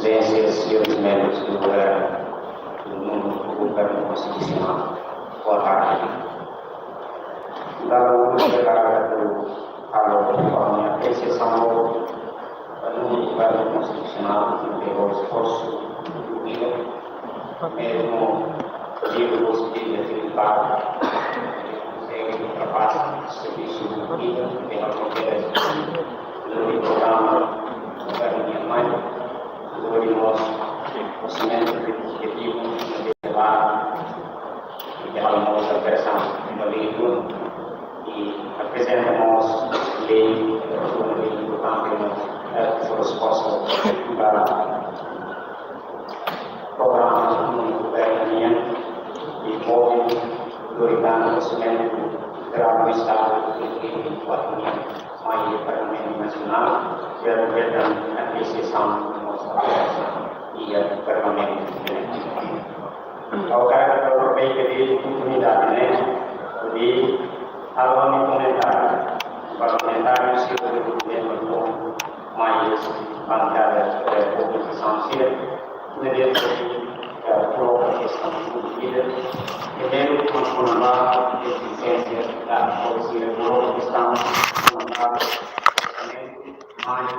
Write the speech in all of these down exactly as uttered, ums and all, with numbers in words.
Exelénsias, senhores membros do governo, do novo governo constitucional, boa tarde. Dado o uso da carta do Carlos de Cunha, exceção ao novo governo constitucional, que pegou o esforço do governo, mesmo livros de dificuldade, consegue ultrapassar o serviço do governo, pela fronteira do programa do governo Nian Maya, do nosso orçamento retificativo, no debate, e que a nossa versão no livro, e apresenta-nos lei, uma lei importante, no, eh, que foi resposta para programa do governo Nian, e houve autoridade no orçamento geral do Estado, que foi quatro mil, mais do Parlamento Nacional, e a governo, a exceção da nossa e a Parlamento. Agora, aproveito a oportunidade, né, de fazer um comentário. Parlamentários, se o governo com mais bancada, eh, oposição, se o governo, eh, coloca a questão de vida, primeiro, uma, uma nova exigência da polícia, coloca a questão, uma nova, mais,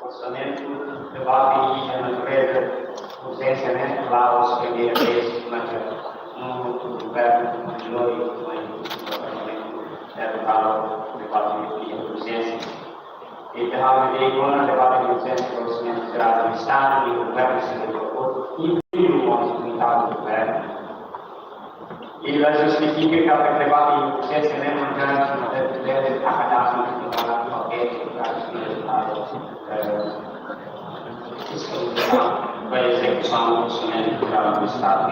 orçamentu, debate iha natureza urjénsia ne'e, la'ós primeira vez, mas no governo anterior, mas no parlamentu era debate urjénsia. E debate de agora, debate de urjénsia, orçamentu jerál do Estado e o governo se colocou, incluiu o comunidade do governo. E la justifika katak debate de urjénsia ne'e, mas já deve ter acabado de falar de papel, para a execução do orçamento jerál do Estado.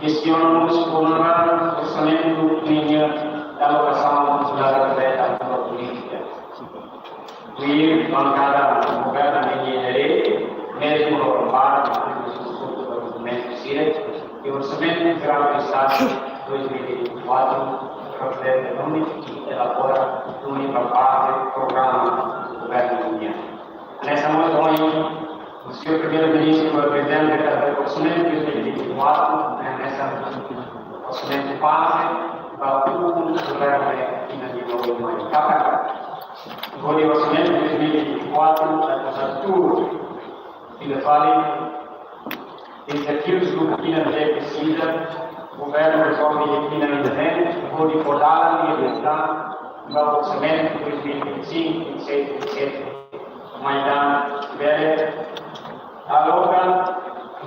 Kestiona mós kona-ba orçamentu ninia alokasaun utilizada direta para polítika. Tuir bankada governu ninia haree, mesmu lorombar, mas o dokumentu sira, que o Orçamento Geral do Estado dois mil e vinte e quatro reflete onde que elabora, onde para parte programa do governu nian. Hanesan mós ohin, o senhor Primeiro-Ministro apresenta o orçamento dois mil e vinte e quatro, né, hanesan orçamentu base, ba o governu nian de novo, mas, tá, tá. Agora, o orçamento dois mil e vinte e quatro, está tudo, que ele fala, dezafius do que não precisa, o governu rezolve aqui na internet, vou recordar a minha questão, no orçamento dois mil e vinte e cinco, vinte e seis, vinte e sete, mas também aloka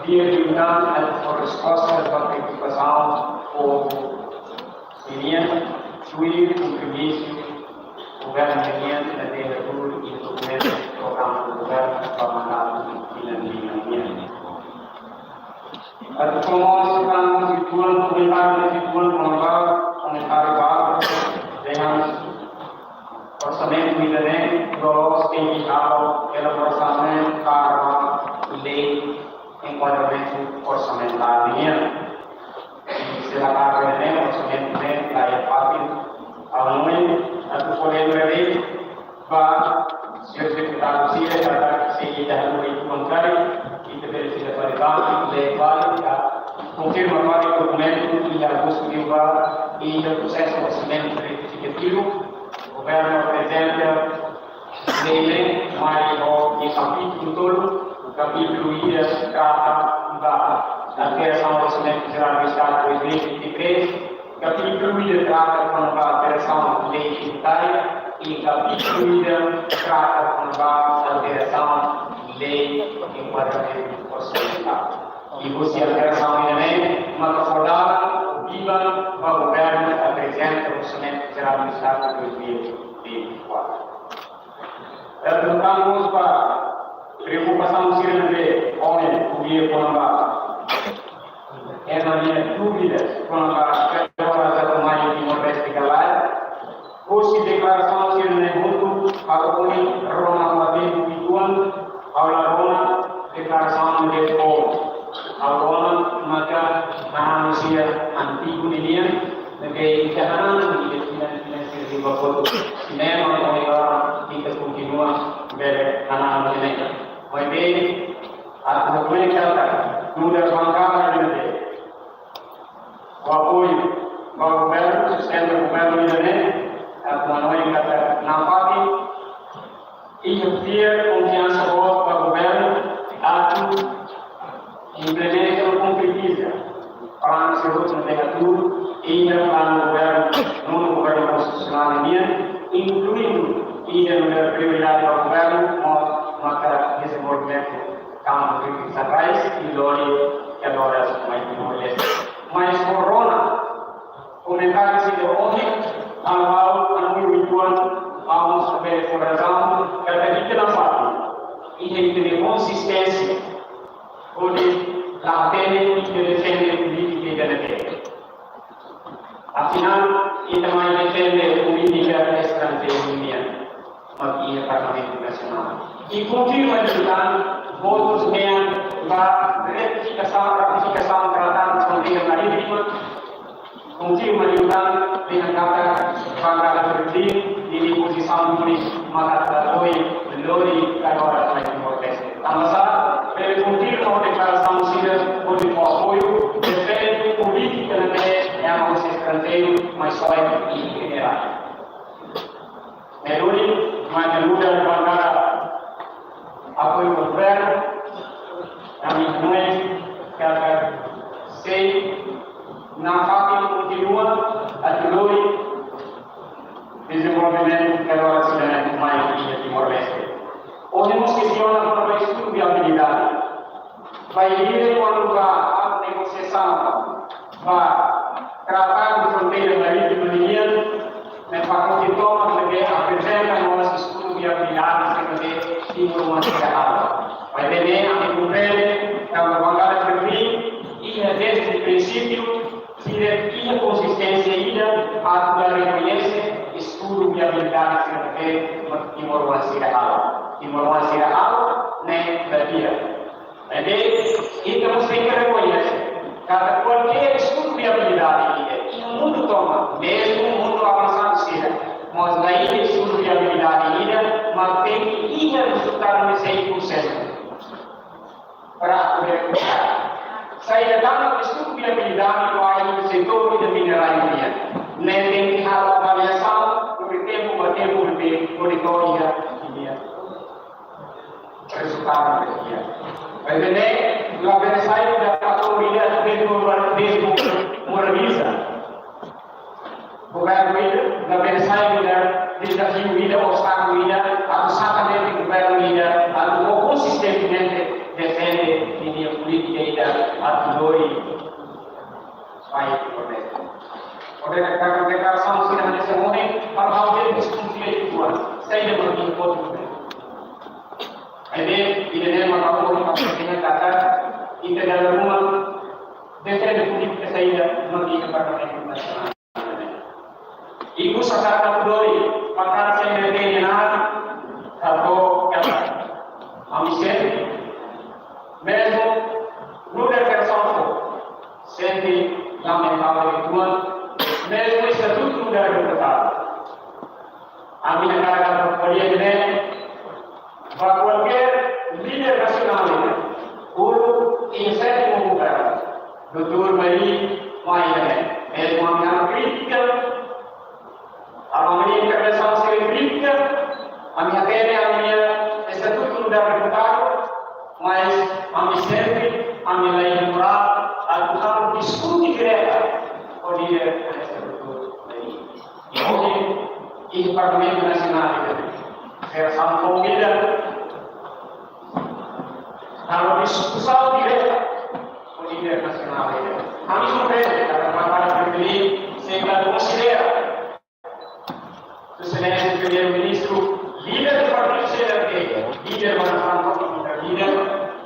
dia de um ano a resposta da preocupação do povo sira-nian, tuir kompromisu governu nian, na terra duro e dokumenta programa do governu para mandar o que não tinha nian. Atu komo sekarang situan, komentáriu de situan, komentáriu, komentáriu baru, dengan orçamentu ida-ne'e, loloos tenke halo elaborasaun ne'e, para lei enkuadramentu orsamentál nian. Se la kaer ne'e, orçamentu ne'e, la iha papél, ha'u hanoin, atu polemiza, ba, señór deputadu sira, katak se ita halo itu bancáriu, ita bele sida fali banku, lei fali, ka konfirma fali dokumentu, iha agostu liubá, iha prosesu orçamentu retifikativu, governu aprezenta lei ne'e, mai ho kapítulu tolu, kapítulu ida trata ba alterasaun Orçamentu Jerál do Estado dois mil e vinte e três, kapítulu ida trata kona-ba alterasaun lei tributária, i kapítulu ida trata kona-ba alterasaun lei enkuadramentu orsamentál. I husi alterasaun ida-ne'e, maka fó dalan, biban ba governu aprezenta Orçamentu Jerál do Estado dois mil e vinte e quatro. Atu tratamos ba preokupasaun sira ne'ebé ohin ko'alia kona-ba, ema nia dúvidas kona-ba agora atu mai Timor-Leste ka lae. Husi deklarasaun sira-ne'e hotu, ha'u ohin rona ba tempu uitoan, ha'u la rona deklarasaun Depois, agora maka manusia antigu ninian, ne'ebé ita hanan nia tinan-tinan sira riba kotuk. Sinema ohin loron ita kontinua bele hanan ne'e. Maibé, atu hanoin katak, nu'udar bankada M D B, ho apoiu ba governu, sustenta governu ida-ne'e, atu hanoin katak nafatin, iha fiar, konfiansa boot ba governu atu implementa no konkretiza planu sira hotu ne'ebé hatuur iha planu governu, nonu governu konstitusionál nian, inkluindo ida nu'udar prioridade ba governu, mós maka dezenvolvimentu kampu kritika sira, i lori ke lori mai Timor-Leste. Mas ho rona komentáriu sira ohin, ha'u hanoin uitoan, ha'u mós bele fó razaun, katak ita nafatin, ita, ita-nia konsisténsia hodi la hatene ita defende polítika ida-ne'ebé. Afinál, ita mai defende polítika estranjeiru nian, mak iha Parlamentu Nasionál. I konfirma liután, votus mean ba ratifikasaun, ratifikasaun Tratadu Fronteira Marítima, konfirma liután, dehan katak bankada Fretilin ninia pozisaun duni maka atu apoiu lori agora mai Timor-Leste. Tanba sá, bele konfirma ho deklarasaun sira hodi fó apoiu, defende polítika ne'ebé ema hosi estranjeiru mai soe i generál. Ne'e duni, maka nu'udar bankada apoiu governu, ami hanoin katak sei nafatin kontinua atu lori dezenvolvimentu ke lori sira-ne'e mai iha Timor-Leste. Ohin mós kestiona kona-ba estudu viabilidade. Bainhira kuandu ba halo negosiasaun ba Tratadu Fronteira Marítima nian, ne'e Pacote Thomas ne'ebé aprezenta mós estudu viabilidade sira ne'ebé Timor-Leste halo. Maibé ne'e ami komprende katak bankada Fretilin iha dezde prinsípiu, sira iha konsisténsia ida atu la rekoñese estudu viabilidade sira ne'ebé Timor-Leste halo. Timor-Leste halo ne'e la di'ak. Maibé, ita mós tenke rekoñese katak kualkér estudu viabilidade ida iha mundu tomak, mezmu mundu avansadu sira, mós la iha estudu viabilidade ida mak tenke iha rezultadu ne'e cem por cento para poder. Saida tan estudu viabilidade ba iha setór ida mineráriu nian, ne'e tenke halo avaliasaun, hodi tempu ba tempu, hodi monitoriza ninia rezultadu ne'e di'ak. Maibé ne'e labele sai nu'udar fatór ida desmo-, desmoraliza governu ida, labele sai nu'udar dezafiu ida, obstákulu ida, atu saka de'it governu ida atu konsistentemente defende ninia polítika ida atu lori país progresu. Olha, katak deklarasaun sira hanesan ohin, para ha'u deskonfia uitoan, saida mak iha kotuk ne'e. Maibé, ida-ne'e mak ha'u hanoin katak, ita dala ruma defende polítika saida mak iha Parlamentu Nasionál. Ikus sasán atu lori, pakar sira ne'ebé na'in-na'in, hato'o katak ami sente, mezmu nu'udar Kersanfo, sente lamentavel uitoan, mezmu estatutu nu'udar deputadu. Ami hakarak atu ko'alia ne'e ba kualkér líder nasionál ida, uluk iha sétimu governu, doutór Mari mai ne'e, mezmu ami halo krítika, ami-nia intervensaun sira krítika, ami hatene ami-nia estatutu nu'udar deputadu, mas ami sempre, ami la iha morál atu halo diskute direta ho líder estatutu Mari. I ohin, iha Parlamentu Nasionál ida, Kersanfo ida halo diskusaun direta ho líder nasionál ida. Ami komprende katak bankada Fretilin sei la konsidera Sua Exelénsia Primeiru-Ministru, líder do partidu C N R T, líder ba nasaun, líder,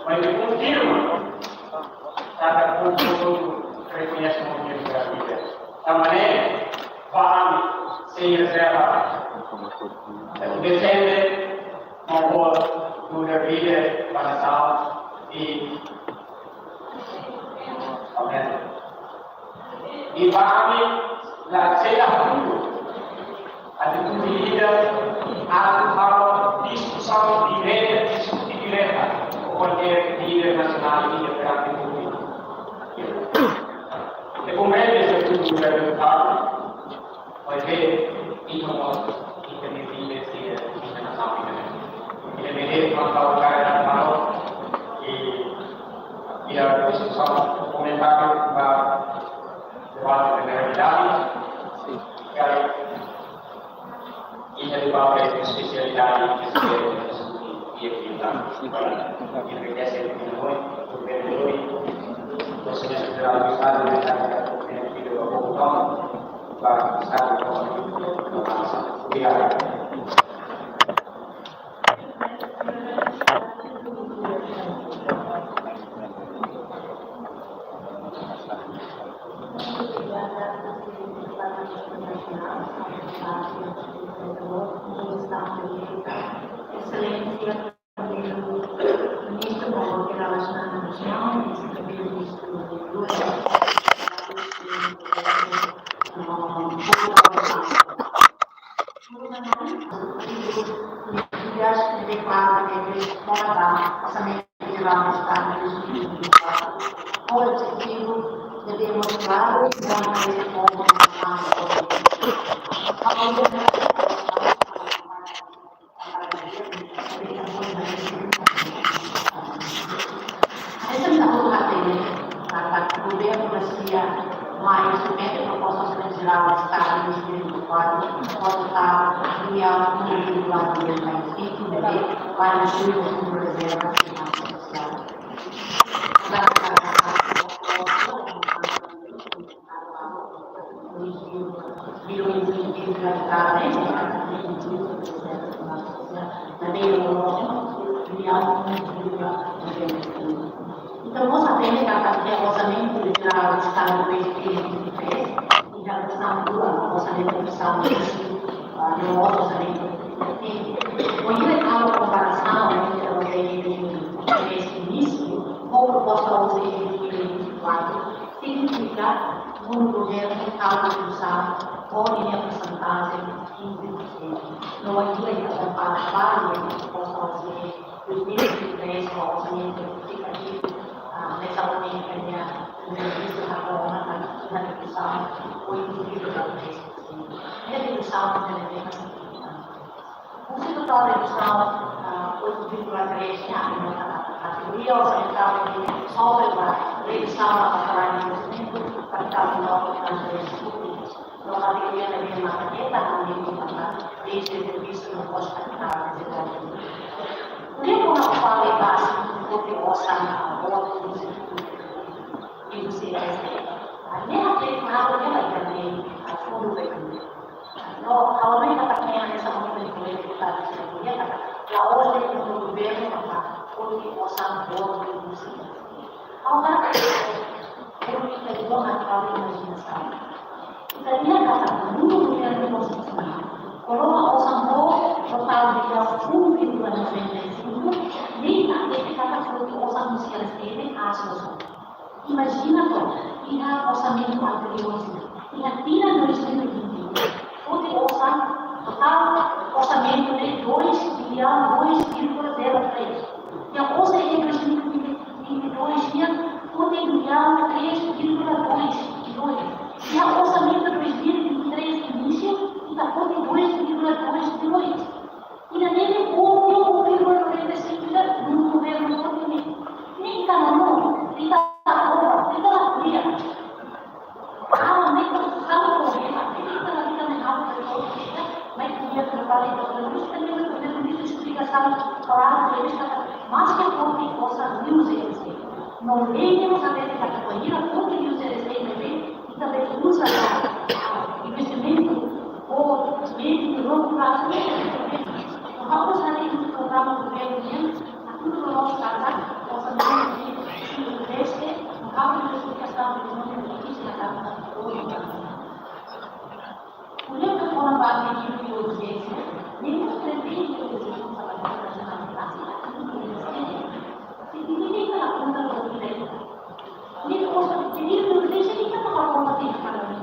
maibé konfirma katak povu hotu rekoñese movimentu líder. Tanba ne'e, ba ami, sei rezerva, defende, maun boot nu'udar líder ba nasaun i I ba ami, la sei la hutu atitude líder atu halo diskusaun direta, diskute direta ho kualkér líder nasionál, líder perante públiku. Rekomenda ese públiku dari Estadu, porque ita mós ita mós líder, líder nasionál, líder. Ita mós mantau cara dan malo, i, i diskusaun, komentáriu ba debate de realidade, que aí, e de papel especialidade que se deve discutir e evitar, para enriquecer muito o governo, o Conselho Federal do Estado, né, que é o governo, para o Estado, para o Estado. Obrigado. Exelénsia, Ministru Relasaun Internasionál, Ministru Primeiro-Ministru, Obrigado, Orçamento Geral do Estado de dois mil e vinte e quatro. O objetivo de demonstrar o povo. Essa é a parte, né? A parte do governo, mas se a mais o método proposta geral está no Estado, pode estar criado no lado do município, né? Para o fundo reserva social. Entaun, mós aprende katak iha Orsamentu Jerál Estadu dois mil e vinte e três, iha versão dua, Orsamentu versão, ah, no Orsamentu. E, quando ele fala comparação entre o dois mil e vinte e três início, com proposta dois mil e vinte e quatro, signifika katak governu halo redusaun ho ninia persentajen quinze por cento. No, ainda ita kompara ho proposta dois mil e vinte e três ho orsamentu retikativu, ah, mensalmente, nia entrevista na corona, na, na redusaun, oito vírgula três por cento. Nia redusaun ne'e husi totál redusaun, ah, oito vírgula três, ne'e, no, na, na, kategoria orçamentária ne'e sofre ba redusaun ba saláriu, kapitál no, no, no, kategoria ne'ebé maka ita hanoin katak desde servisu no pós kapitál, etcétera. Por isso, na fala básica, porque orçamentu, outros, e você, a minha, a minha, a minha, a minha, No, ha'u hanoin katak ne'e hanesan ohin kolega deputadu sira ko'alia katak, la'ós de'it governu katak foti osan boot husi. Ha'u hakarak ita atu halo imajinasaun. Ita dehan katak mundu governu konstitusionál, koloka osan boot totál de um vírgula noventa e cinco, ne'e ita hatete katak foti osan husi S T N aas osan. Imajina to'ok, iha orsamentu anteriór sira, iha tinan dois mil e vinte e um, foti osan, totál orsamentu ne'e dois bilhão dois vírgula zero três. Iha osan iha dois mil e vinte e dois nian, foti bilhão três vírgula dois bilhões. Iha orsamentu dois mil e vinte e três inísiu, ita foti dois vírgula dois bilhões. Ida-ne'e ohin, ohin governu represivu ida, no governu ohin ne'e. Ne'e ita la, ita la, ita la ko'alia. Ah, ne'e ita la ko'alia, ita la, ita la halo, ita la ko'alia, mas governu bele, governu, governu esplika klaru, maske foti osan ne'e, no lei ne'e mós hatete katak bainhira foti ne'e, ita bele uza ba investimentu, ou médiku, longu prazu, no ha'u mós haree programa governu nian, atu loloos katak osan ne'e investe, no ha'u mós haree katak governu nian investe na katak. Ko'alia kona-ba pedidu de urjénsia, ne'e mós prevene urjénsia para a nacionalidade, atu investe. Se pedidu ne'e la konta ba ita, ne'e mós pedidu de urjénsia ne'e la konta ba ita.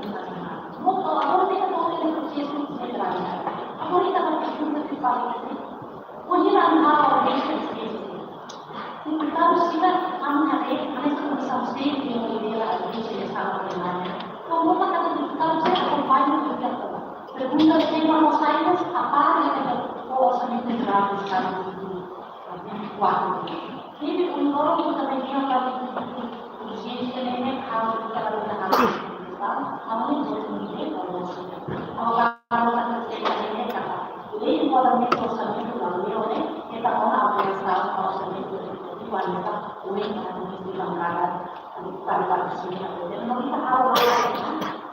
Kalau sila kami ada, kami sama-sama sih yang dia ada di sini sama dengan. Kalau bukan ada di, kalau saya akan banyak juga. Pergunta tema mau saya, apa yang ada, oh, sama itu gratis, kan? Kuat. Jadi, untuk kita mengingat, urjénsia ne'e halo kita harus tahan. Kami butuh ini, kalau kalau kita tidak ini, kata, jadi, kalau kita orsamentu lalu, ya, kita mau apa yang salah, orsamentu, itu wanita, uang, kita mesti banggakan, tanpa sini, dan mau kita halo,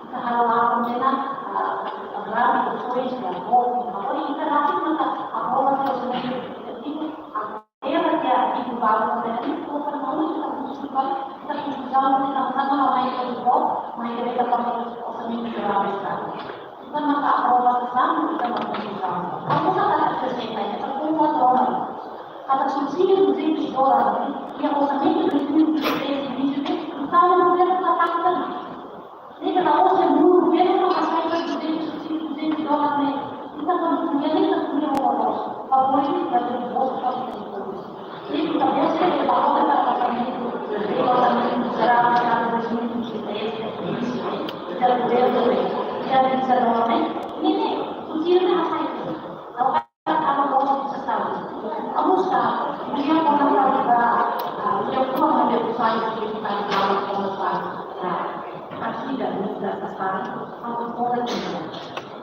kita halo apa, kita, ah, berani, bersuara, sudah, oh, apa, kita rasa, maka, apa, orsamentu, jadi, apa, Ema ke ativu balu, entaun, ita konfuzão, ita konfuzão, ita konfuzão, mai ke iha, mai ke iha, orsamentu jerál estadu. Ita maka aprova sasán, ita maka konfuzão. Kamu tak ada persen, ita konfuzão. Kada subsídiu duzentos dólares, ne'e, iha orsamentu dois mil e vinte e três, inísiu de, entaun, governu la pakta. Ne'e, kada osan, governu la pakta subsídiu duzentos dólares, ne'e. Ita konfuzão, ita konfuzão, ita konfuzão. Ita konfuzão, ita konfuzão.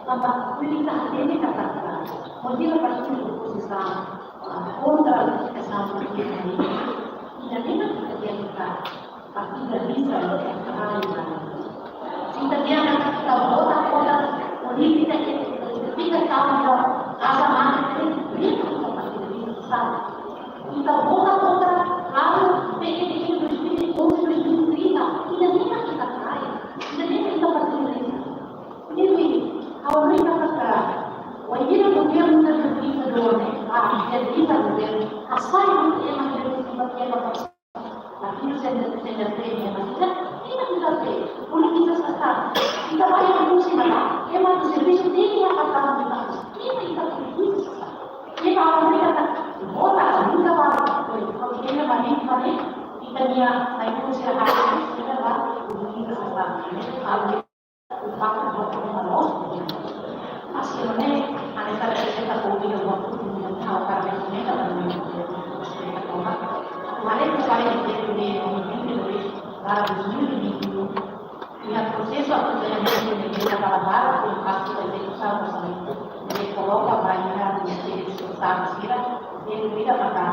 Tanba kuandu ita hatene katak, ah, modelu partidu opozisaun, ah, kontra aplikasaun polítika ne'e, ida-ne'e mak ita tenke, ah, partida bisa ita rai. Se ita tenke, ita vota kontra polítika ke ita fiar katak asa mate, ne'e ita partida bisa. Ita vota kontra, lalu P N I dois mil e onze, dois mil e trinta, ida-ne'e mak ita rai, ida-ne'e mak ita partida bisa. Ne'ebé, ha'u hanoin katak, wainhira governu ita bisa duni, ah, ita bisa governu, asai ema ita bisa, ema bisa, partidu sende, sende premi, mas ita, ita bisa, polítika sasán, ita bá iha kursi, ema servisu, ita ita, ita politiza sasán. Ita hanoin katak, vota, nunka vota, ita nia, ita nia, ita nia, ita nia, Mas, ida-ne'e, hanesan ita ko'alia waktu, ha'u hakarak komenta ba imi, ita ko'alia, ita ko'alia, ita ko'alia, ita ko'alia, iha prosesu akompañamentu ne'e, ita kala barak, iha parte da ezekusaun, ita koloka ba iha Ministériu Estadu sira, ita maka,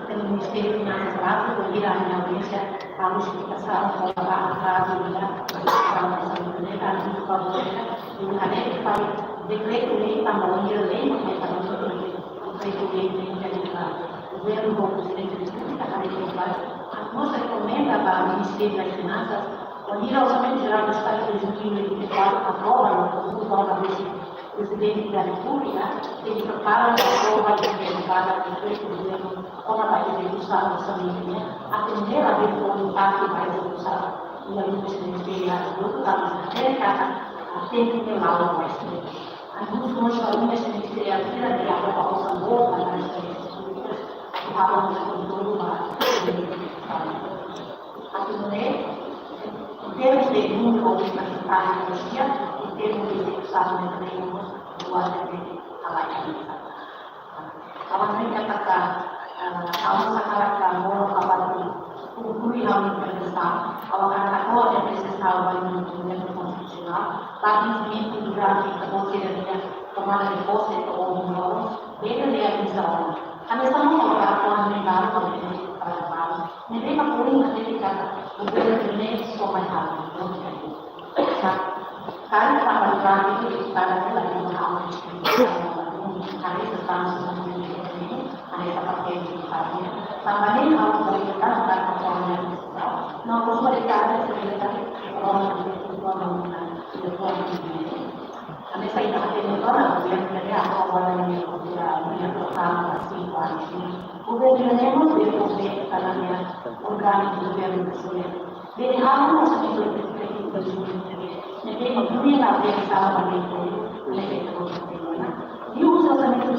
ita Ministériu Finansas, ita iha audiénsia, harus kita sama kolaborasi dengan sama-sama dengan harus kolaborasi dengan ada yang paling dekretu ne'e tanba lei, maka kita harus dekretu lei ne'e jadi governu, Prezidente da Repúblika, harus kolaborasi. Nós rekomenda ba Ministériu das Finansas, wainhira Orsamentu Jerál do Estadu dois mil e vinte e quatro aprova, no Prezidente da Repúblika, tenke prepara, aprova, tenke prepara, dekretu governu, kona-ba ezekusaun orsamentu ne'e, atende a ver com o impacto da execução. E aí, o Ministério Público está mais atento, atento que lá o mais. Alguns nós falamos que o Ministério tira de água para o sabor, para as experiências públicas, que falam de controle básico. Atu nune'e, em termos de número de participantes, em termos de execução de terrenos, do atendimento à baixada. Ha'u hanoin katak, ah, ha'u sakarak mós atu konklui ha'u-nia intervensaun, ha'u hakarak hato'o apresiasaun ba Governu Konstitusionál, ba izibimentu durante katorze dias tomada de posse, to'o ohin loron, bele realiza ona. Hanesan mós ha'u hakarak hato'o ha'u-nia balu, ha'u-nia balu, ne'ebé mak foin hatete katak governu ne'e só mai halo. Karik tanba durante itu kita ada lagi mengalami hari tentang sesuatu ini, hari seperti ini, tanba ne'e ha'u berikan tentang performa yang, no, harus berikan cerita orang yang itu orang yang itu orang ini. Ami sai da até no dona, governu ne'e atu agora ne'e, governu ne'e atu tama, cinco anos, governu ne'e mós bele konfia tanba ne'e orgánu governu brasileiru. Bele halo mós bele konfia, ne'ebé mak dunia la bele sala ba ne'e, ne'ebé mak konfia. E o orçamento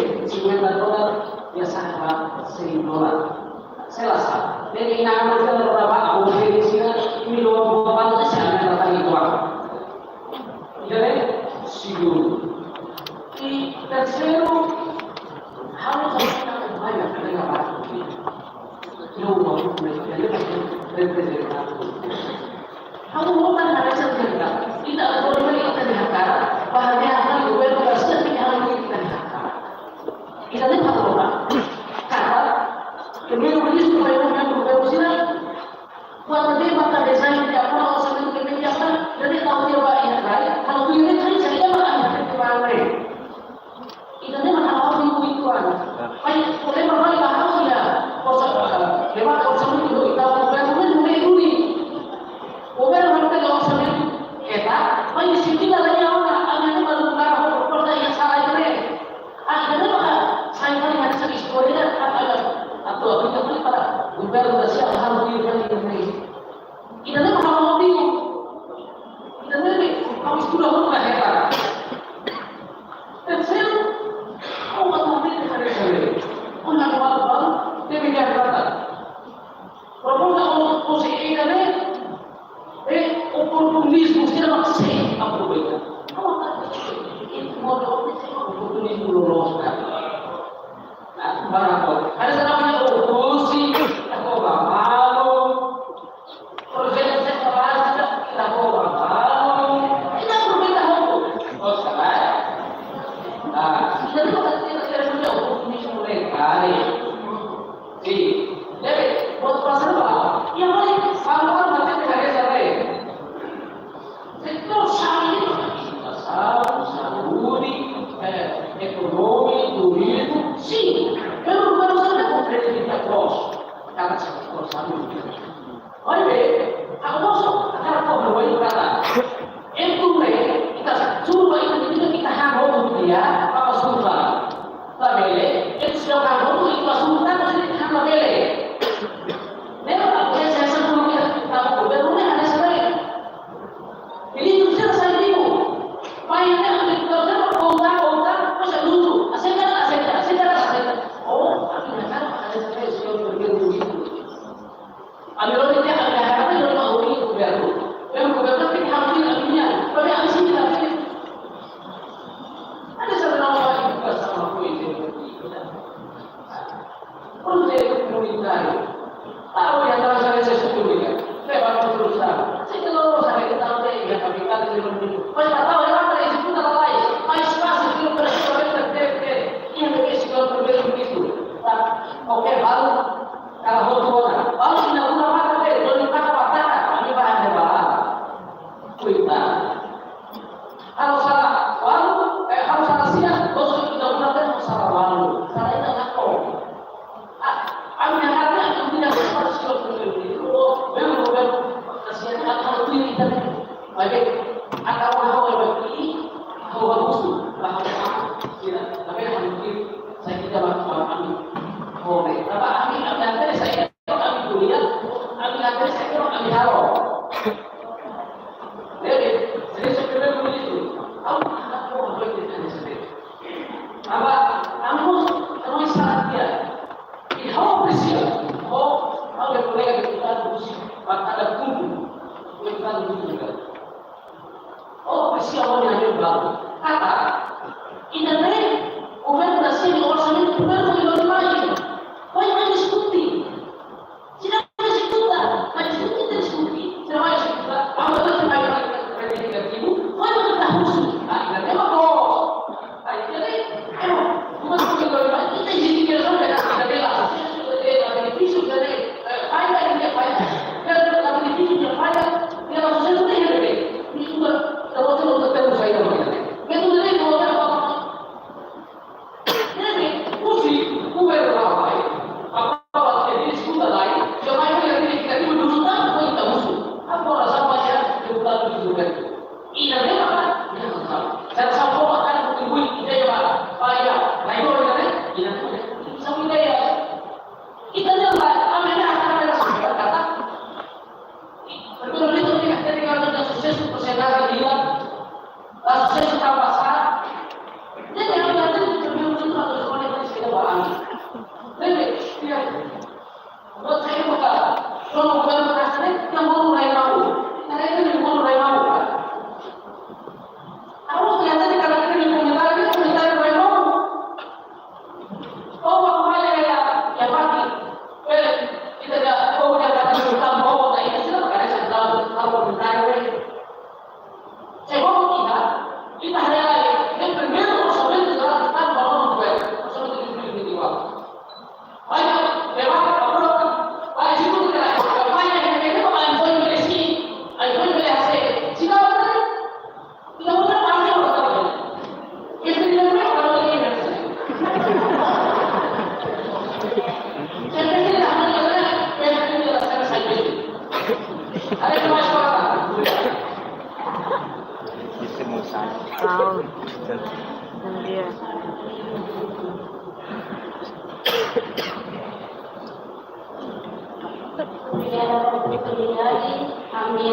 cinquenta dolar, ya sa'e ba cem dolar. Selasa. Jadi, ina aman kita berapa? Aku beli sini, ini dua puluh delapan, saya akan datang itu. Jadi, sigur. I terseiru, ha'u sasán banyak dengan waktu. Ha'u mau menjadi representasi. Ha'u mau kan harus cerita. Ita boleh ita di hakarak, bahagia kan governu Brasil di hal ini ita di hakarak. Ita ni hakarak. Kata, primeiru-ministru bai governu Brasil, kuandu dehan katak dezain de acordo orsamentu ke media kan, jadi tahu dia baik, baik. Kalau dia ni kan saya dia makan, dia makan. Ita-nia mak ha'u-ha'u ikuan. Pai, problema pai ba ha'u iha, orsa, eh, debate orsamentu ho ita, governu ne'e duni. Governu ne'e orsa ne'e, eta, pai sitila la iha ona, ami ne'e balu kara ho, porta iha sala iha ne'e. Ah, ita-nia mak, sai fali hanesan istória, atu, atu, atu, atu, para, governu da sia, ha'u-ha'u iha ne'e. Ita-nia mak ha'u-ha'u bingung. Ita-nia mak, ha'u estuda hotu la hetan. Terseiru, ha'u atu mete kare-kare. Ona balu-balu, tebe dia kata. Proposta oposizionál ne'e, eh, oportunizmu, sira mak sei aproveita. Ha'u atu, itu mau oportunizmu loloos kan. Nah, barang kau. Ada salah punya oposisi, tak kau bawa malu. Projetu sira báziku, ita kobra balu, ita aproveita hotu. Oke, baik. Ah, ita tu ita, ita punya oportunizmu legal. Sin. Jadi, buat pasal apa? Yang paling sama kan mati di hari sampai. Olha, a moça, a cara como eu vou entrar lá. Em tudo aí, e tá tudo aí, e tá há outro dia, para surta. Tá bem, ele se joga muito e para surta, mas ele tá na bele. Lembra? Porque essa é essa coisa que tá com o governo, né? Essa daí. Ele não precisa sair vivo. Pai, né? Ele não precisa voltar, voltar, poxa, luto. Aceita, aceita, aceita, aceita. Oh, aqui na cara, aceita, aceita, aceita. Ami rona tiha ami harap, ami rona mak uni governu. Memang governu tapi hampir aminya. Tapi ami sini tapi. Ada satu nama lagi buka sama aku itu. Pun saya komunitas. Tahu yang tahu saya sesuatu ya. Saya baru terus tahu. Saya kalau saya tahu saya ingat kami kan di rumah itu. Pas tak tahu ya apa itu pun tak tahu. Pas pas itu terus terus terus. Iya, tapi sih kalau berbeda begitu. Oke, baru. Kalau hotu ona, balu ina-rua maka be, doni taka ba taka, ami bahan de bala. Kuita. Halo sala walu, eh, halo sala sia, doso ina-rua be, sala walu. Sala ina nako. Ah, ami hati, ami tidak sempat sio tu, oh, memang, memang, kasihan, halo tu kita. Baik, atau halo bagi, halo bagus, bahasa, tidak, tapi halo tu, saya tidak, bahasa kami. Oh, baik. Apa ami, ami hati, saya ami kuliah, ami hati, saya ami halo. Jadi, jadi sebenarnya begitu. Tahu apa yang kita sendiri? Apa, kamu, kamu salah dia. Di hau presiza, hau, hau de kolega de kuntatu husi, ba kada kundu, kuntatu husi juga. Hau presiza hau de hau balu. Katak, ida-ne'e, governu Brasil, orsamentu governu foi lori mai. Foi mai diskuti. Sira diskuta, mas diskuti, diskuti. Sira mai diskuta, vamos lá, vai, vai, vai, vai, negativo. Foi no que tá russo. Ah, ida-ne'e mak bos. Ne'ebé, husi governu nia la'en, apa, apa, se diskuta la'en, se mai ke lagi kita itu dulu tak, kau kita musuh. Apa orang sama aja, dia bukan itu juga. Ida-ne'e mak, ya, sama. Saya sama kau akan tunggu ide ya, Pak. Pak, ya, lain orang ida-ne'e, ida-ne'e, sama ide ya. Ida-ne'e, Pak, kami nak akan ada sebuah kata. Primeiru liu, ita tenke halo susesu persentajen hira, la susesu tanba sá. Ne'e halo ita tenke primeiru liu atu eskolhe ita sira ba ami. Ne'e, ya. Buat saya buka, kalau bukan kasih, yang mau mulai mau. Saya itu yang mau mulai mau, Pak. Aku kelihatan di kalangan ini komentar, ini komentar mulai mau. Oh, aku hanya ya, ya pasti. Well, kita tidak, oh, dia kata tentang bahwa kita ini sudah pakai satu tahun, tahun komentar, weh. Saya mau kita, kita hari lagi, yang primeiru orsamentu adalah tentang bahwa, weh, orsamentu di dua ribu dua puluh dua. Banyak, memang, apa, banyak itu kita, banyak yang kita, banyak yang beli sih, banyak yang beli hasil. Sih, apa tadi? Wow. Bom dia. Obrigada pela oportunidade. Ami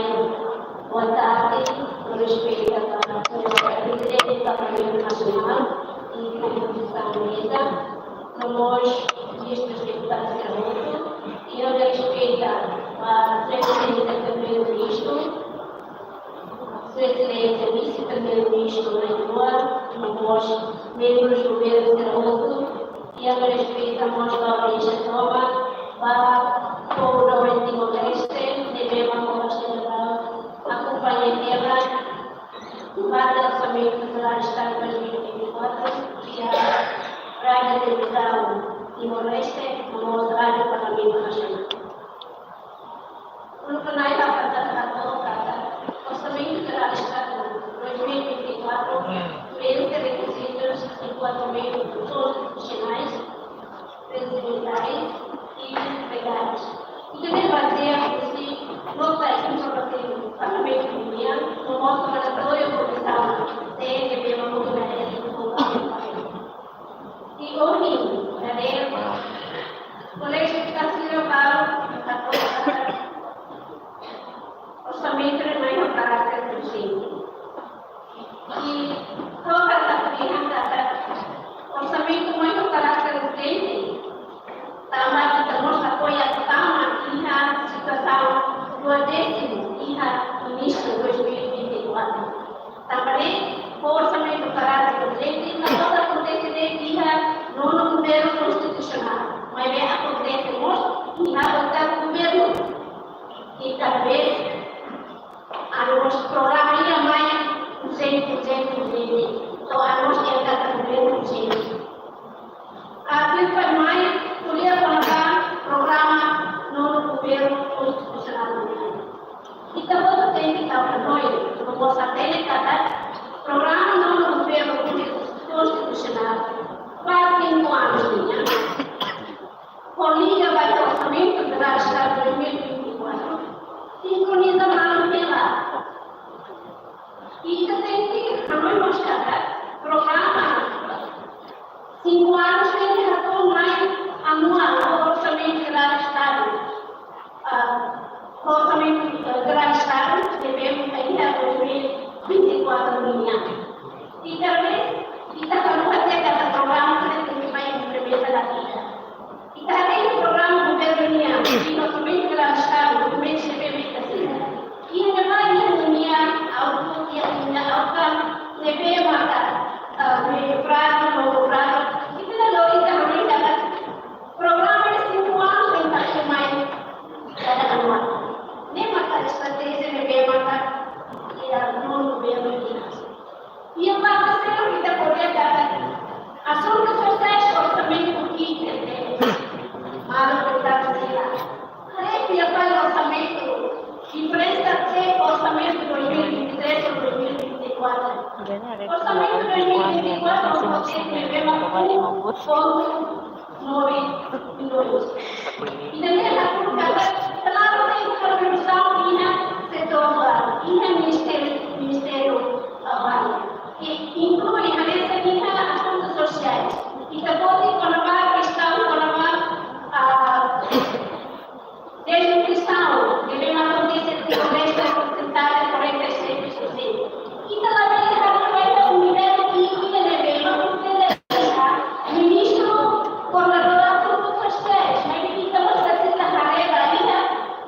boa tarde, respeita a Presidente do Parlamento Nacional e Comissão Mesa, nomós Ministro Deputado Serroto, e eu respeita a Presidência do Primeiro-Ministro, Sua Exelénsia Vise-Primeiru-Ministru Leite Moura, nomós membrus do Governu Serroto, i ami respeita mós ba audiénsia tomak, ba povu doben Timor-Leste, ne'ebé mak mós tenke akompaña kebra, ba orsamentu jerál Estadu dois mil e vinte e quatro, i Rádiu Televizaun Timor-Leste, nomós Rádiu Parlamentu Nasionál. Uluk nai ba kata kata kata, Orsamentu Jerál Estadu dois mil e vinte e quatro preenxe rekizitus de quatro meius konstitusionais, presidensiais e legais. Ita Relatóriu Komisaun C N B P Maputo na E S P. I ohin, na D M, Koléjiu Kasira Bau, apoia orsamentu ne'e mai ho karáter urjente. I toka ta pilihan kata orsamentu mai ho karáter urjente. Tanba ita mós apoia tama iha situasaun duodésimu iha inísiu dois mil e vinte e quatro. Tanba ne'e, orsamentu karáter urjente, la pode akontese de'it iha nonu governu konstitusionál, maibé akontese mós iha oitavu governu. I talvés, anu mós programa iha mai urjente, urjente, urjente. Entaun, anu mós iha karáter urjente, urjente. Atu fali mai ko'alia kona-ba programa nonu governu konstitusionál nian. Ita-boot tenke tau hanoin, no mós hatene katak programa nonu governu konstitusionál ba sinku anus nian, koliga ba orsamentu jerál Estadu dois mil e vinte e quatro, sinkroniza malu hela. Ita tenke hanoin mós katak programa sinku anus tenke hato'o mai anuál, orsamentu jerál Estadu. Ah, orsamentu, eh, jerál Estadu, T V M, iha dois mil e vinte e quatro nian. I talvés, ita hanoin katak programa sira tenke mai implementa la ita. Ita hatene programa governu nian, i orsamentu jerál Estadu, dokumentu C P B ita asina. Iha ne'ebá iha ninia alvu, iha ninia alvu, ne'ebé maka, ah, médiu prazu, longu prazu. Ita la lori ita hanoin katak programa de sinku anus tenke tau mai kada anuál. Ne'e maka estratéjia ne'ebé maka iha nonu governu nian. Iha parte seluk ita ko'alia katak asuntu sosiál, orsamentu ki'ik tebes. Malu, deputadu sira, haree fila fali orsamentu, diferensa entre orsamentu dois mil e vinte e três ho dois mil e vinte e quatro. Orsamentu dois mil e vinte e quatro, orsamentu ne'ebé mak um ponto nove milhões. Ida-ne'e hatudu katak, klaru, tenke kontribuisaun iha setór rurál, iha ministériu, ministériu, ah, báziku. I inklui hanesan iha asuntu sosiál. Ita-boot kona-ba kestaun kona-ba, ah, deznutrisaun, ne'ebé mak akontese iha Timor-Leste, porsentajen quarenta e sete por cento. Ita labele haree ba iha unidade ki'ik ida ne'ebé mak iha ministru koordenadór asuntu sosiál, maibé ita mós presiza haree ba iha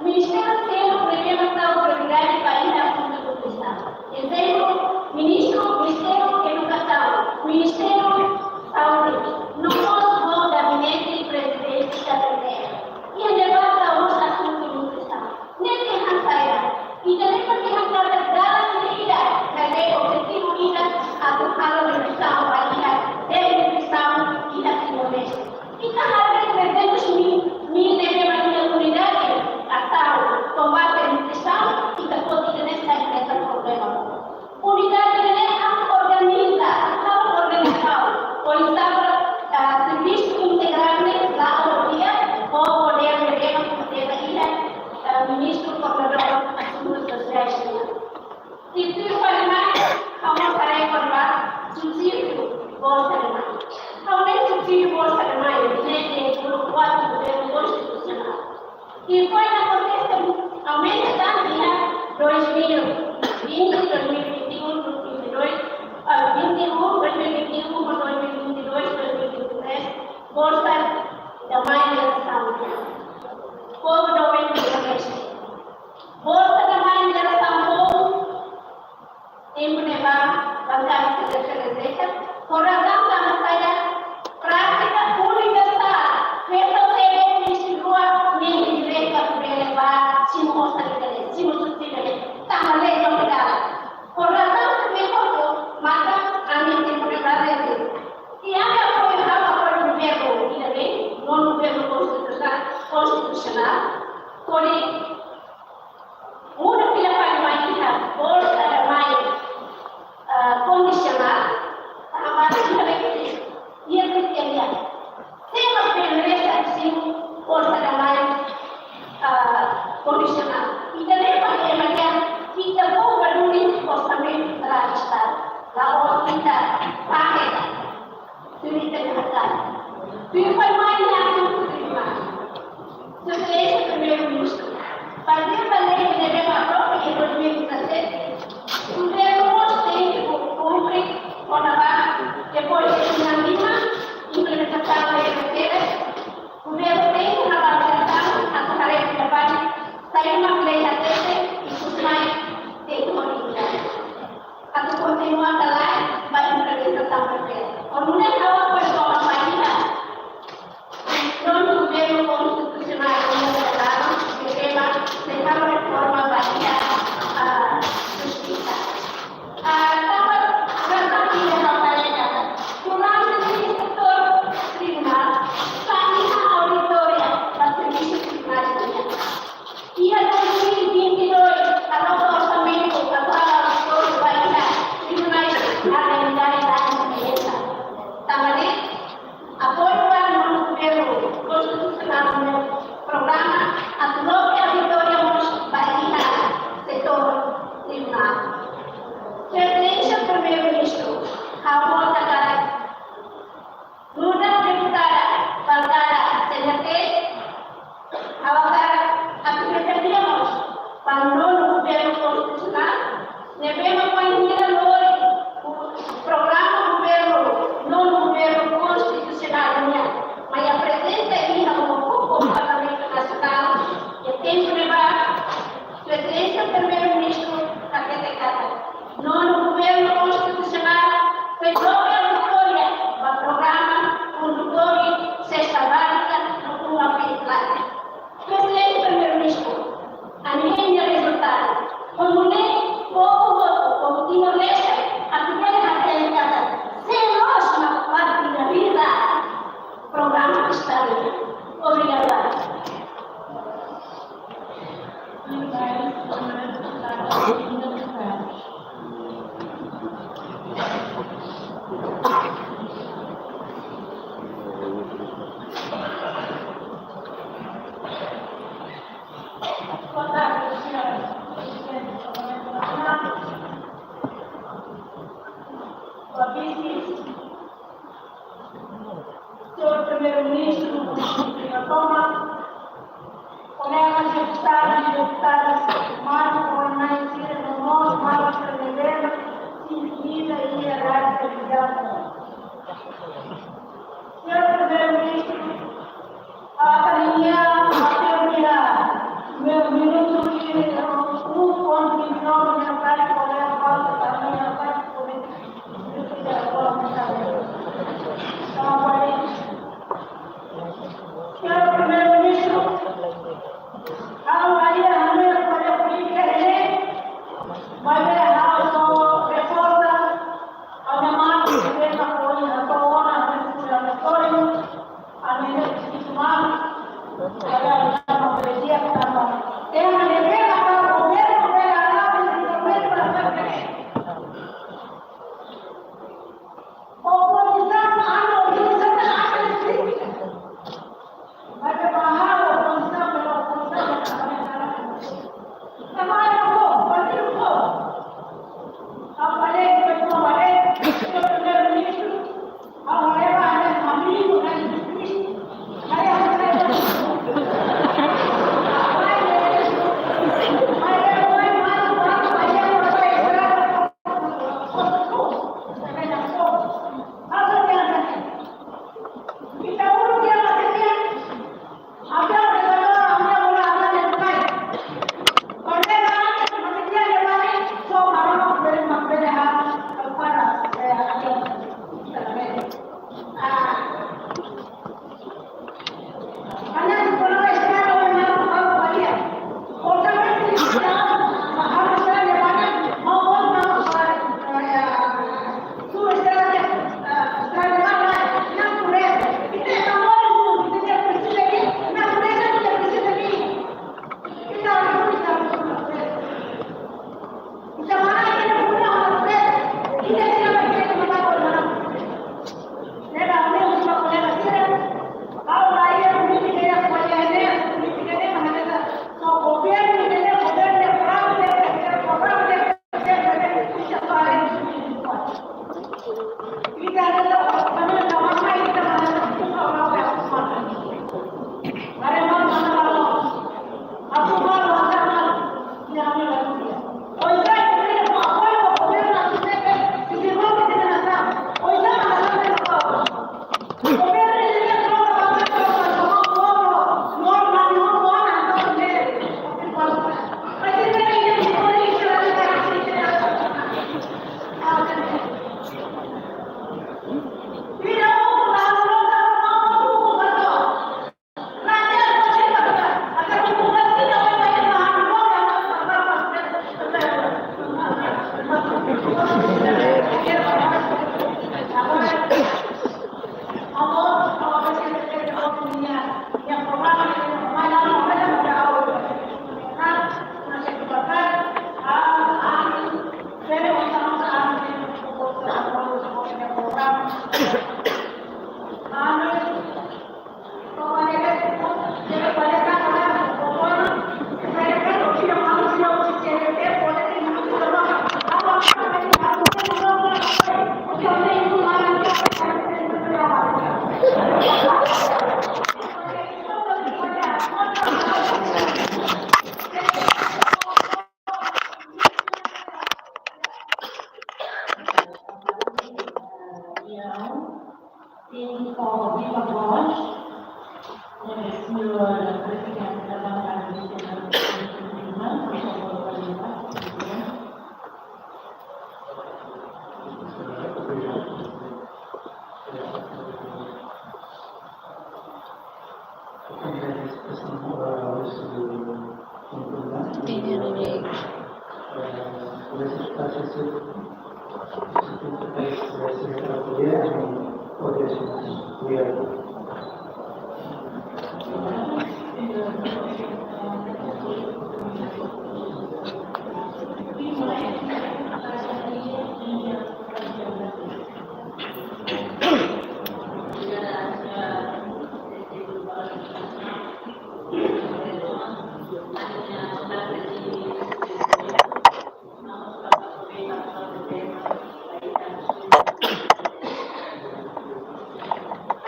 ministériu seluk ne'ebé mak tau prioridade ba iha asuntu nutrisaun. Ezemplu, ministru, Ministériu Edukasaun, Ministériu Saúde, no mós ho gabinete prezidente K T T. Iha ne'ebá tau mós asuntu nutrisaun. Ne'e ke han saida? Ita ne'e ke han katak dalan ida, katak objetivu ida, atu halo redusaun ba iha desnutrisaun iha Timor-Leste. Ita haree trezentus mil, mil ne'ebé mak iha unidade asaun kombate nutrisaun, ita-boot ida-ne'e sai hanesan problema. Unidade ne'e atu organiza, atu organiza, oinsá para, ah, servisu integrál ne'e la'o di'ak, ho podér ne'ebé mak ita iha, ah, ministru koordenadór asuntu sosiál nian. I tuirmai, ha'u mós haree kona-ba subsídiu bolsa de mãe. Ha'u haree subsídiu bolsa de mãe, ne'e de kuatru governu konstitusionál. I foin akontese aumenta tan iha dois mil e vinte, dois mil e vinte e um, dois mil e vinte e dois, ah, vinte e um, dois mil e vinte e um, dois mil e vinte e dois, dois mil e vinte e três, bolsa de mãe de ação. Povu doente de Timor-Leste. Bolsa de mãe de ação, povu tempu ne'ebá bankada sira rejeita, ho razaun tanba saida? Prátika universál, feto sira ne'ebé iha rua, ne'e direitu atu bele bá, simu osan ida-ne'e, simu subsídiu ida-ne'e, tanba lei no pedala. Ho razaun sira ne'e hotu, maka ami tempu ne'ebá rejeita. I ami apoia, ami apoia governu ida-ne'e, nonu governu konstitusionál, konstitusionál, hodi muda fila fali mai iha bolsa de mãe, ah, kondisionál, tanba iha ne'e, iha kriteria. Sé mak bele simu bolsa de mãe, ah, kondisionál? Ita lembra, ita lembra, ita-boot bá duni osan Tuir fali mai iha asuntu tribunál, Sua Exelénsia Primeiru-Ministru, bazeia ba lei ne'ebé aprova iha dois mil e dezassete, governu mós tenke kumpre kona-ba, depois de tinan lima implementasaun lei terseira, governu tenke halo avaliasaun atu haree kona-ba saida mak lei hatete i ikus mai tenke modifikadu atu kontinua ka lae ba implementasaun papél. Ho nune'e ha'u apoiu tomak ba iha nonu governu konstitusionál nian, ne'ebé mak sei halo reforma ba iha, ah, justisa. Ah, tanba, tanba iha ha'u hatete katak durante ne'e setór tribunál, sá iha auditoria ba servisu tribunál nian. Iha dois mil e vinte e dois, halo orsamentu atu halo auditoria ba iha tribunál, halo unidade da diferença. Tanba ne'e, apoiu ba nonu governu konstitusionál nian programa atu loke auditoria mós ba iha setór tribunál. Sua Exelénsia Primeiru-Ministru, ha'u hatete katak nu'udar deputada bankada C N R T, ha'u hakarak atu hatete mós ba nonu governu konstitusionál, ne'ebé mak bainhira lori programa governu, nonu governu konstitusionál nian, mai aprezenta iha uma poku Parlamentu Nasionál, iha tempu ne'ebá, Sua Exelénsia Primeiru-Ministru hatete katak nonu governu konstitusionál sei loke auditoria ba programa kondutór sesta bázika no uma pit late. Sua Exelénsia Primeiru-Ministru, ami hein rezultadu. Ho nune'e, povu hotu, povu Timor-Leste, atu bele hatene katak sé loos mak parte da vida programa Estadu. Obrigada. Boa tarde, senhora Presidente do Parlamento Nacional. Boa viste. Señór Primeiru-Ministru, Dr. Toma, kolega deputadu i deputada, maluk, oan-na'in sira no mós maluk sira ne'ebé sintoniza iha rádiu televizaun. Señór Primeiru-Ministru, ha'u hakarak hato'o ha'u-nia minutu ida, um pontu de novo, minha parte, kolega, parte, minha parte, kolega. Señór Primeiru-Ministru, ha'u haria ha'u-nia polítika ne'e, maibé ha'u só reforsa, ha'u-nia manu, ha'u-nia manu, ha'u-nia manu, ha'u-nia manu, ha'u-nia manu, ha'u-nia manu, Oposisaun, oposisaun, oposisaun. Ada bahaya oposisaun, oposisaun. Sama ada kok, pasti kok. Apa lagi kita mau balik? Kita benar begitu. Apa lagi ada kami bukan bisnis. Ada yang saya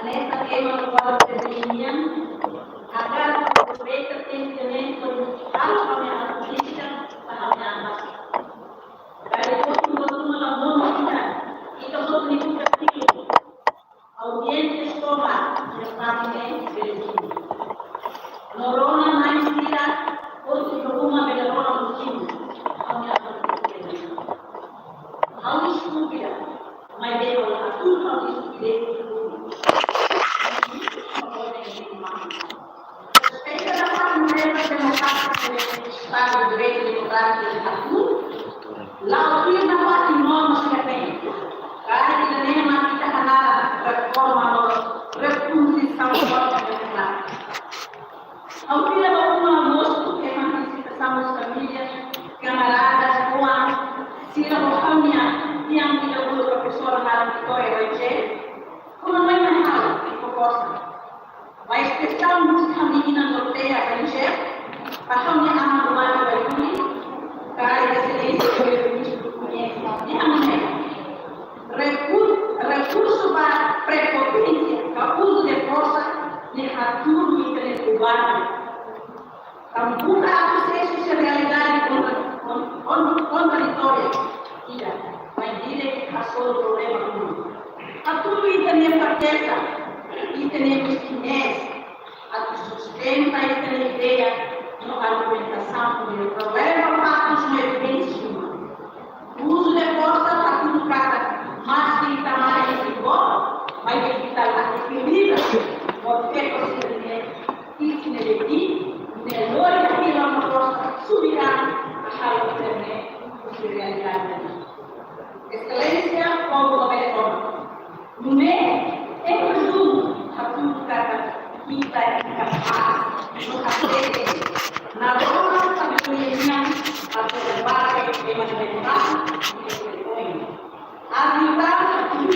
Hanesan ema kuadru Fedrinian, agora aproveita tempu ne'e hodi halo ami-nia polítika, halo ami-nia ambas. Dari waktu waktu malam mono kita, kita waktu itu kasih audiénsia toma, ya parte de Belém. No rona mais tira, outro problema bela rona no time. Ami-nia ambas. Ha'u estúpida, mas de la atur ha'u estúpida. Respeita da parte de democrática, Estado de Direito Democrático de Atu, la atur na parte norma que tem. Kali kita ne'e mak ita halo reforma no refundisaun da democrática. Ha'u fila ba uma mosu ke mantisita samus família, kamaradas, oan, sira ho ha'u-nia, yang tidak perlu profesor malam Vitória Rangel, kuma mai mahal, iko kosa. Ba espesaun mus kami ina norteia Rangel, ba ha'u-nia ama Luana Bayuni, kali Exelénsia Primeiru-Ministru, koñese, nia ami ne'e. Rekur-, rekursu ba prepoténsia, ka uzu de forsa, ne'e hatudu ita-nia governu. Tampouco há prosesu se realidade kontra-, kon-, kon-, kontraditória. Ida, mai dire ke hasoru problema duni. Hatudu ita-nia frakeza, ita-nia miskinés, atu sustenta ita-nia ideia, no argumentasaun, no leva faktus no evidénsia. Uzu de forsa hatudu katak, maski ita mara iha simbólu, maibé ita la ekilibra, porque konside ne'e, ita-nia de'it, ne'e lori ita-nia forsa, subir a, halo ita-nia, husi realidade. Exelénsia, povu Amerikanu. Nune'e, em resumo, hatudu katak ita inkapás, no kapete, na rona sabedoria nian, atu debate ema ne'ebé mak, e se põe. Ajuda hatudu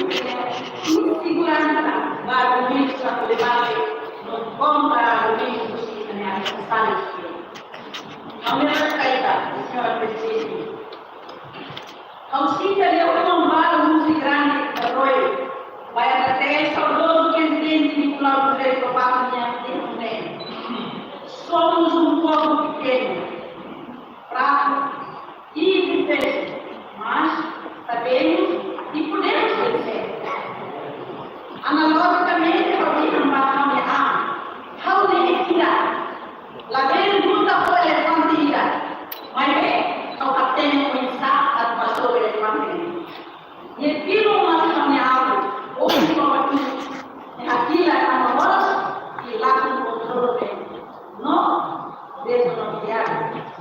inseguransa, ba argumentus atu debate, no kontra argumentus ita-nia adversárius. Ami respeita, señora Presidente. Ha'u sente liafuan balu husi grande arroio, ba ita-nia saudozu Prezidente Nicolau José Lobato nian dehan ne'e: Somos um povo pequeno, fraco e indefeso, mas sabemos e podemos vencer. Analogicamente, ha'u dehan ba ha'u-nia an, ha'u ne'e ida, labele luta ho elefante ida, maibé ha'u hatene oinsá atu hasoru elefante ne'e. Nia tilun mak ha'u-nia alvu, ohin ha'u atu, nia hakilar tanba moras, i lakon kontrolu ne'e. No, dezenove anos.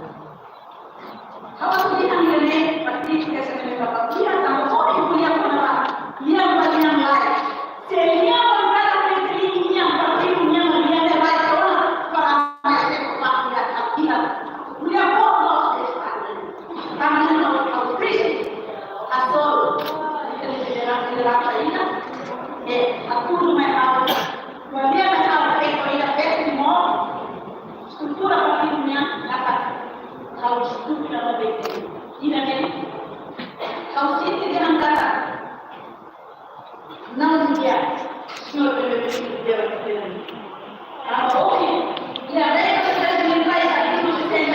Ha'u atu dehan ida-ne'e, ba krítika sira ne'ebé papapia, tanba ohin ko'alia kona-ba, lian ba lian lae. Se lian ba kada Fretilin nian, partidu nian, lian ne'e lae, kona, para mais tempo papapia, papapia. Ko'alia boot loos, tanba ha'u, ha'u triste, hasoru, ita-nia lideransa, lideransa ida, e, hatudu mai ha'u, ko'alia mai ha'u, e, ko'alia bete mós, estrutura partidu nian, katak, ha'u estúpida no bete. Ida-ne'e, ha'u sente dehan katak, não devia, señór Primeiru-Ministru, devia ter. Agora, ohin, dia dez de três de três, artigo setenta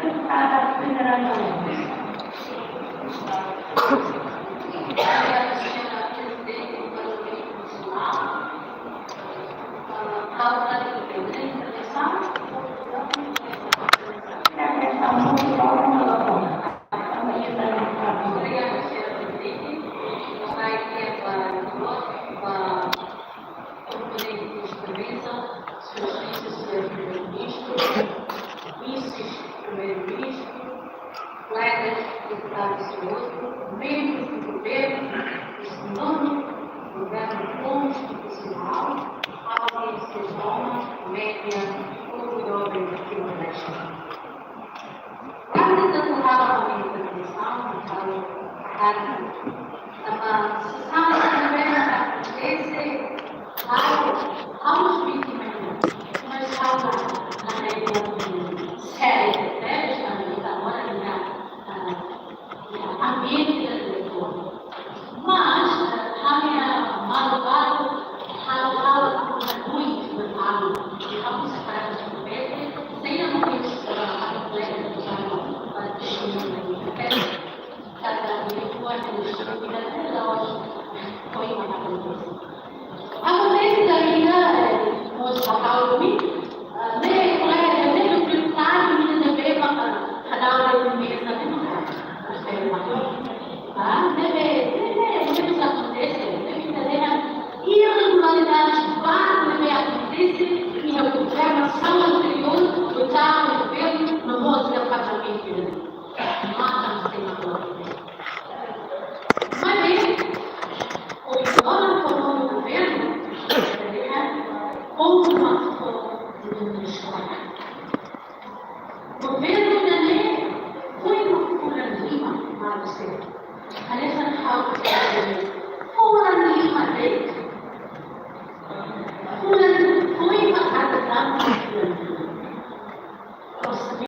Deputada Federação. Obrigada, senhora Presidente. Vai ter para, para o Componente de Extremeza, Sua Excelência, Senhor Primeiro-Ministro, Vices-Primeiro-Ministro, colegas deputados e outros, membros do governo, do nono governo constitucional, audiências domas, média, ou jovens de Timor-Leste. Antes de atuar na organização, estava se sabe também acontece algo aos vítimas, mas algo na região de sério, né? Estamos agora na, na, na ambiente da diretora. Mas, eh, hanya malu-malu, hal-hal yang berlalu di kampus sekarang seperti saya mungkin, eh, ada plan untuk saya, eh, di sini, eh, kata dia buat di sini, kita lawan poin apa itu. Aku tadi dari kita, eh, mau tahu ini,